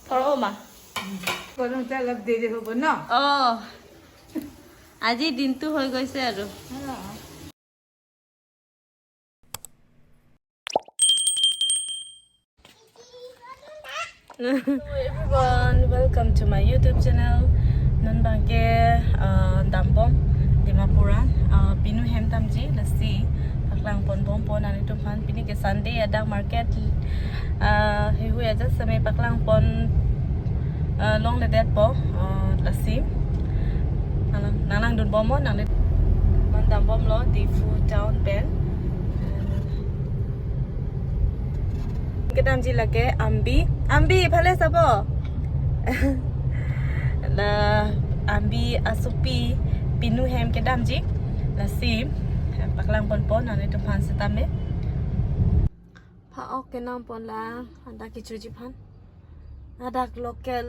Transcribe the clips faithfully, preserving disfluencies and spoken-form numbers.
Thor oma? গৰম তেল অলপ দেৰি হ'ব ন? অ, আজি দিনটো হৈ গৈছে আৰু। Hello everyone, welcome to my YouTube channel. Non bangke, uh, dambom Dimapur an, uh, pinu hem damji, lasi paklang ponbompo nanglitum aphan. Pini ke Sunday, adak market, uh, hihui aja seme paklang pon, uh, longledetpo, uh, lasi nanglang, nanglang dunbomnon nangli. Non dambomlo Diphu town pen. Kedamji lake ambi. Ambi, iphale sabo. La ambi asopi pinu hem kedamji. Lasi paklang ponpo nanglitum aphan setame. Phak-ok kenam ponlang, adak kechoji aphan. Adak local,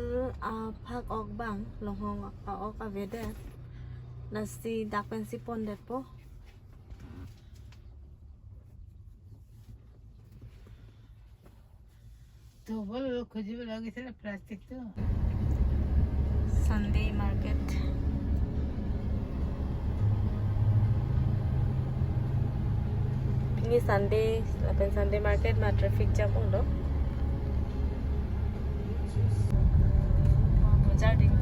ah, phak-ok abang, longhong phak-ok avedet. Lasi dak pensi pondetpo. তো বলো, খুঁজিব লাগিছে না প্লাস্টিক তো। Sunday market. Pini Sunday, lapen Sunday market ma traffic jam onglo. Bojar ding.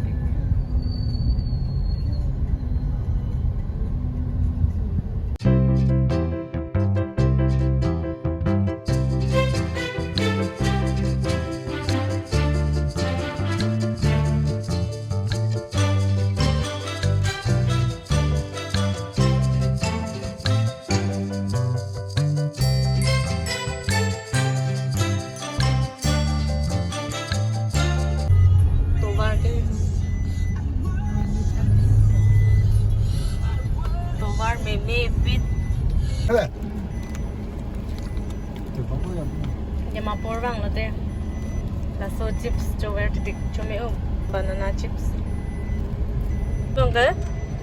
Tovar ke. Tovar meme pit. Dimapur vanglote. Laso chips chover titik chome-o, banana chips. Tongke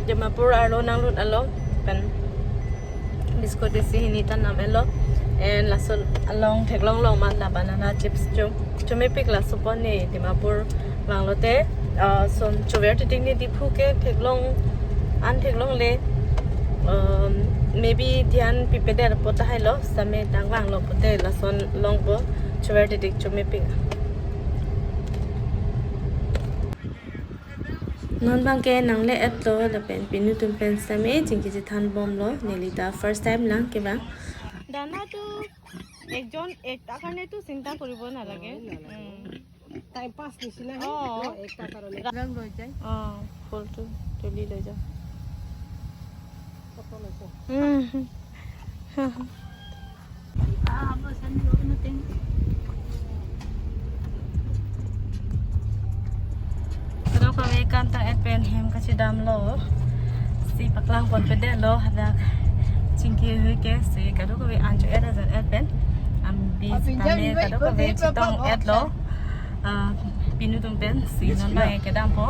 Dimapur arlo nanglut along pen biscuit isi hini ta nam-etlo. And laso along theklong long man la banana chips chom, chomepik laso pon ne Dimapur vanglote, ah, son chover titik ne Diphu ke theklong an theklongle, um, maybe dhyan pipedet po tahailo, same tang vanglo pote lason longpo chover titik chomepik. Non bangke nangle-etlo lapen pinu atum pen same chingki chethanbomlo, neli ta first time lang kevang. দানাটো একজন একটাৰ কাৰণেতো চিন্তা কৰিব নালাগে। অ, নালাগে। উম। টাইম পাছ নিচিনাহে, অ। ন, একটাৰ কাৰণে। ৰং লৈ যায়। অ, ফুলটো তুলি লৈ যাওঁ। ফটো লৈছে। উম। Kadokave kantang-et pen hem kachedamlo. Si paklang ponpedetlo hadak chingki hui ke, si kadokave an cho-et ajan-et pen. Ambi sitame kadokave chetong-etlo. Ah, pinu atum pen si non bang kedampo.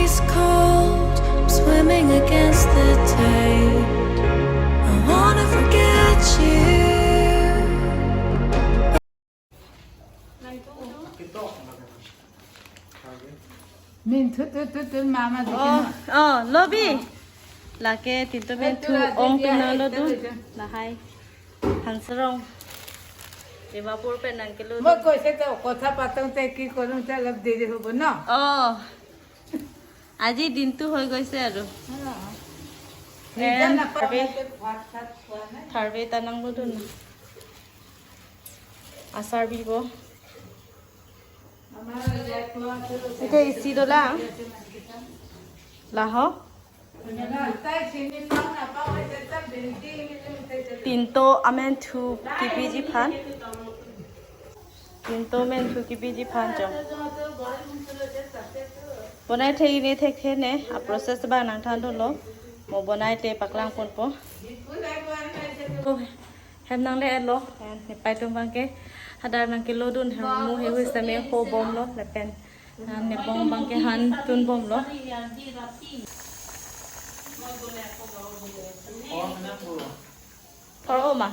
Ice cold, I'm swimming against the tide. I wanna forget you. Min thu thu thu thu mama dikhe na. Oh, oh, lobi. Lake tinto min thu ong tu na lo du. Lahai. Hansarong. Dimapur pen nangkelo. মই কৈছে তো কথা পাতোতে কি কৰোতে অলপ দেৰি হ'ব ন? Oh. আজি দিনটো হৈ গৈছে আৰু। Reason নাপাওঁ, tharve, ভাত চাত খোৱা নাই। Tharve ta nanglo dun. Achar bibo. আমাৰ ইয়াত খোৱা আছে। Ite isi dola. Laho. Tinto amen thu kipiji aphan. Tinto amen thu kipiji aphan cho. Bonai thek ne thekthe ne, a process abang nangthan thulo. Mo bonai te paklang ponpo. Hem nangle-etlo. Nepei atum abangke hadak nangkelodun, hormu hehui sitame ho bomlo lapen, ah, nepong abangke han tun bomlo. Thor-o ma?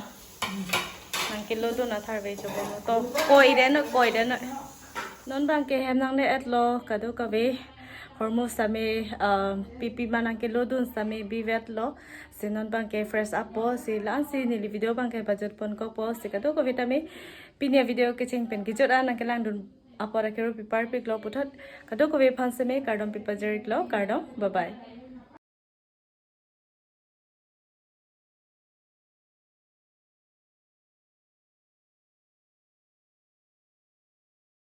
Nangkelodun atharve chobomlo. To koi deno, koi deno. Non abangke hem nangne-etlo kadokave. Hormu sitame, ah, pipi ma nangkelodun sitame bivetlo. Si non abangke fresh up po, si la-ansi neli video abangke pajut ponkokpo, si kadokave tame pini avideo kecheng pen kejut an nangkelangdun apor akero piparpiklo puthot kadokave aphan sitame kardom pipajir-iklo, kardom, bye bye.